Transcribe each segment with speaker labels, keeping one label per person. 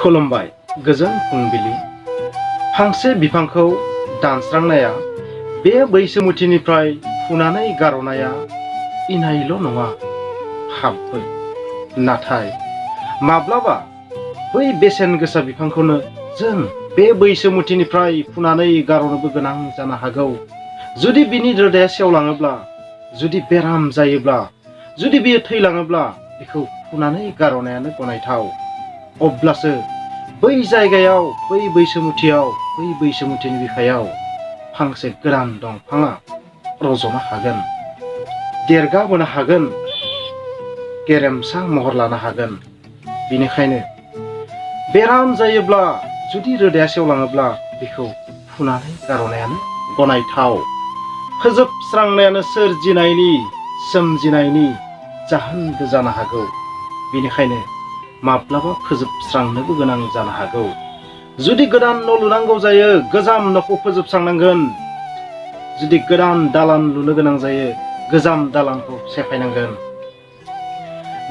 Speaker 1: खुलुमबाय गोजोन फुंबिलि। फांसे बिफांखौ दानस्रांनाया बे बैसोमुथिनिफ्राय फुनानै गारनाया इनायल' नङा, पापबो। नाथाय माब्लाबा बै बेसेन गोसा बिफांखौनो जों बे बैसोमुथिनिफ्राय फुनानै गारनोबो गोनां जानो हागौ। जुदि बिनि रोदाया सेवलाङोब्ला, जुदि बेराम जायोब्ला, जुदि बियो थैलाङोब्ला बेखौ फुनानै गारनायानो गनायथाव। अब्लासो बै जायगायाव, बै बैसोमुथिनि बिखायाव फांसे गोदान दंफाङा रज'नो हागोन, देरगाबोनो हागोन, गेरेमसा महर लानो हागोन। बेनिखायनो बेराम जायोब्ला, जुदि रोदाया सेवलाङोब्ला बेखौ फुनानै गारनायानो गनायथाव। फोजोबस्रांनायानो सोमजिनायनि जाहोनबो जानो हागौ। बेनिखायनो माब्लाबा फोजोबस्रांनोबो गोनां जानो हागौ। जुदि गोदान न' लुनांगौ जायो, गोजाम न'खौ फोजोबस्रांनांगोन। जुदि गोदान दालान लुनो गोनां जायो, गोजाम दालानखौ सेफायनांगोन।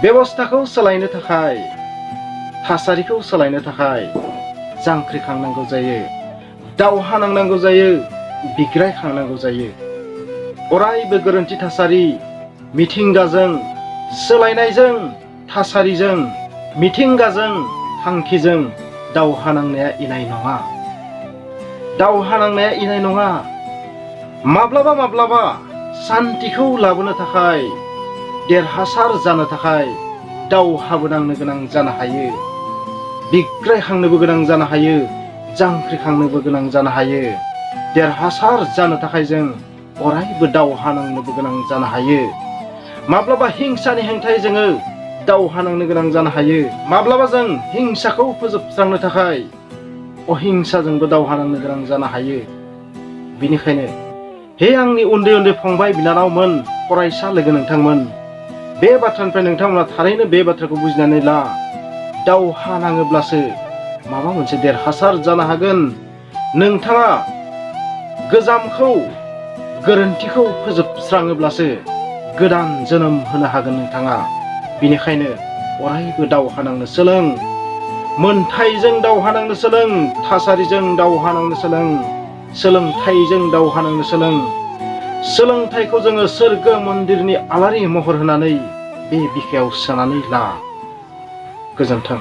Speaker 1: बेबस्थाखौ सोलायनो थाखाय, थासारिखौ सोलायनो थाखाय जांख्रिखांनांगौ जायो, दावहा नांनांगौ जायो, बिग्रायखांनांगौ जायो। अरायबो गोरोन्थि थासारि, मिथिंगाजों, सोलायनायजों, थासारिजों, मिथिंगाजों, थांखिजों दावहा नांनाया इनाय नङा। दावहा नांनाया इनाय नङा। माब्लाबा सान्थिखौ लाबोनो थाखाय, देरहासार जानो थाखाय दावहाबो नांनो गोनां जानो हायो, बिग्रायखांनोबो गोनां जानो हायो, जांख्रिखांनोबो गोनां जानो हायो। देरहासार जानो थाखाय जों अरायबो दावहा नांनोबो गोनां जानो हायो। माब्लाबा हिंसानि हेंथायै जोङो दावहा नांनो गोनां जानो हायो। माब्लाबा जों हिंसाखौ फोजोबस्रांनो थाखाय अहिंसाजोंबो दावहा नांनो गोनां जानो हायो। बेनिखायनो हे आंनि उन्दै उन्दै फंबाय बिनानावमोन, फरायसा लोगो नोंथांमोन, बे बाथ्रानिफ्राय नोंथांमोना थारैनो बे बाथ्राखौ बुजिनानै ला। दावहा नाङोब्लासो माबा मोनसे देरहासार जानो हागोन। नोंथाङा गोजामखौ, गोरोन्थिखौ फोजोबस्राङोब्लासो गोदान जोनोम होनो हागोन नोंथाङा। बेनिखायनो अरायबो दावहा नांनो सोलों। मोनथायजों दावहा नांनो सोलों, थासारिजों दावहा नांनो सोलों, सोलोंथाइजों दावहा नांनो सोलों। सोलोंथाइखौ जोङो सोरगो मन्दिरनि आलारि महर होनानै बे बिखायाव सोनानै ला। गोजोन्थों।